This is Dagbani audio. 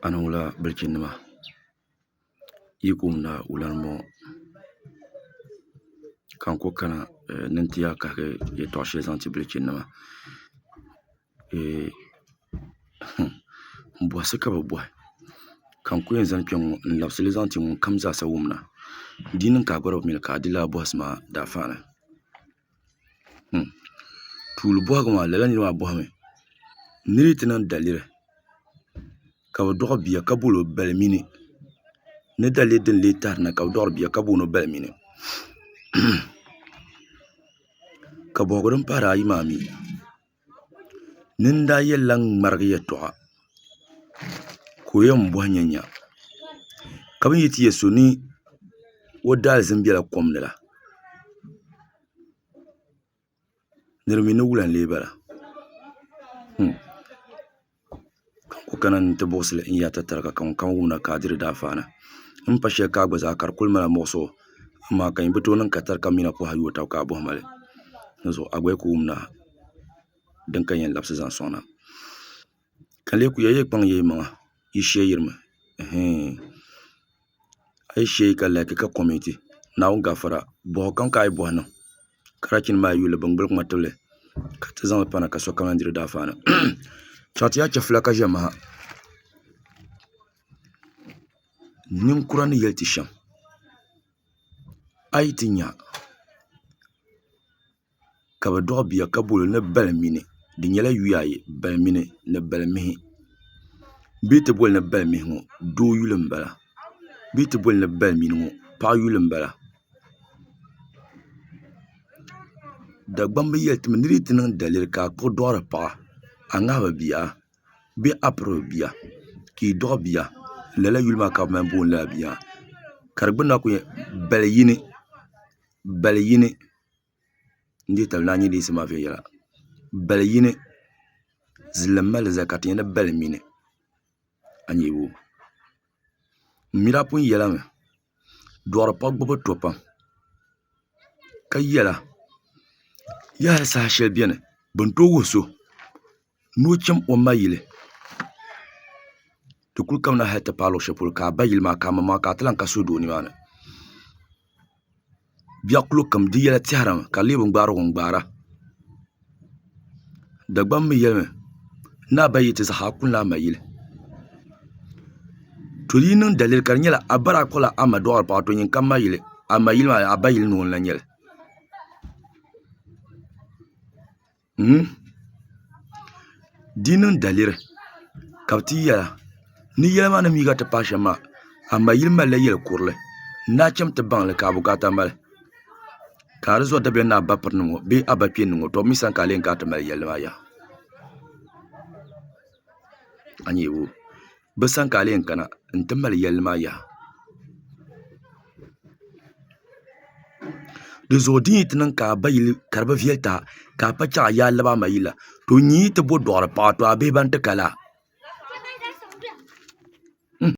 A ni wula bilichinnima yi ku wumda wulani m-bɔŋɔ ka n kuli kana ni n-ti yaa kahigi yɛltɔɣa shɛli zaŋ ti bilichinnima bɔhisi ka bɛ bɔhi ka n ku yɛn zani kpɛŋɔ n-labisi li zaŋ ti ŋunkam zaasa wumda di yi niŋ ka a gba di bi mi li ka a di lala bɔhisi maa daafaani Tuuli bɔhigu maa lala nira maa bɔhimi nira yi ti niŋ daliri ka bɛ dɔɣi bia ka boli o balimini ni daliri din lee tahirina ka bɛ dɔɣiri bia ka booni o balimini ka bɔhigu din pahiri ayi maa mi ni n daa yɛlila ŋmarigi yɛltɔɣa ka o yɛn bɔhi nya nya ka bɛ ni yi ti yɛli so ni o daalizini bela kom ni la Ni di mi ni wula n-lee bala ka n ku kana ni n ti buɣisi li n-yɛri ti tariga ka ŋunkam wumda ka a di di daafaani. N pa shɛli ka a gba zaa ka di kuli mali muɣisigu amaa ka nyin bi tooi niŋ katari ka mi na pɔhi a yooi taba ka a bɔhi ma li. Dinzuɣu a gba yi ku wumda din ka yɛn labisi zaŋ sɔŋ na. Ka lee ku ya yi kpaŋ ya yi maŋa yi sheeyirimi ɛhɛɛn a yi sheei ka laiki ka kɔmɛnti Naawuni gafara bɔhigu kam ka a yi bɔhi niŋ karachinima maa yi yuli bɛ ŋmuligi ma tibili ka ti zaŋli pana ka sokam lahi di di daafaani chaŋ ti yaa chɛfula ka ʒe maha ninkura ni yɛli ti shɛm a yi ti nya ka bi dɔɣi bia ka boli o ni balimini di nyɛla yuya ayi balimini ni balimihi bɛ yi ti boli ni balimihi ŋɔ doo yuli m-bala bɛ yi ti boli ni balimini ŋɔ paɣa yuli m-bala Dagbamba yɛli ti mi ni di yi ti niŋ daliri ka a kpuɣi dɔɣiri paɣa a ŋahi bi bia bee a piri bi bia ka yi dɔɣi bia lala yuli maa ka bɛ mali booni lala bia maa ka di gbunni maa kuli nyɛ bali yini bali yini N dihi tabili ni a nyɛ neesim maa viɛnyɛla bali yini zilinli n malili zali ka ti nyɛ ni bali mini a nyɛ boo n mi daa pun yɛla mi doɣari paɣa gbubi to pam ka yɛla yaha saha shɛli biɛni bi ni tooi wuhi so ni o chɛni o ma yili di kuli kamina hali ti paai luɣu shɛli polo ka a ba yili maa ka a maŋmaŋa ka a ti lahi ka suhudoo nimaani Biɛɣu kulo kam di yɛla tɛhirimi ka di lee bi gbaari ŋun gbaara Dagbaŋ mi yɛlimi ni a ba yi ti zaɣisi a kunila a ma yili to di yi niŋ daliri ka di nyɛla a ba daa kpuɣila a ma dɔɣiri paɣa to nyin ka ma yili a ma yili maa a ba yili ni o n-lahi nyɛli Di niŋ daliri ka bi ti yɛla ni yɛla maa ni miiga ti paai shɛm maa a ma yili malila yɛli kurili n daa chɛmi ti baŋli ka a bukaata mali ka a di zɔri dabiɛm ni a ba piri nim ŋɔ bee a ba kpee nim ŋɔ to bi mii sani ka a lee kana ti mali yɛlli maa yaha a nyɛ boo Bi sani ka a lee kana n-ti mali yɛlli maa yaha. Di zuɣu di yi ti niŋ ka a ba yili ka di bi viɛli ti a ka a pa chaŋ a yaa labi a ma yili la to nyin yi ti bo dɔɣiri paɣa to a bihi ban ti ka laa.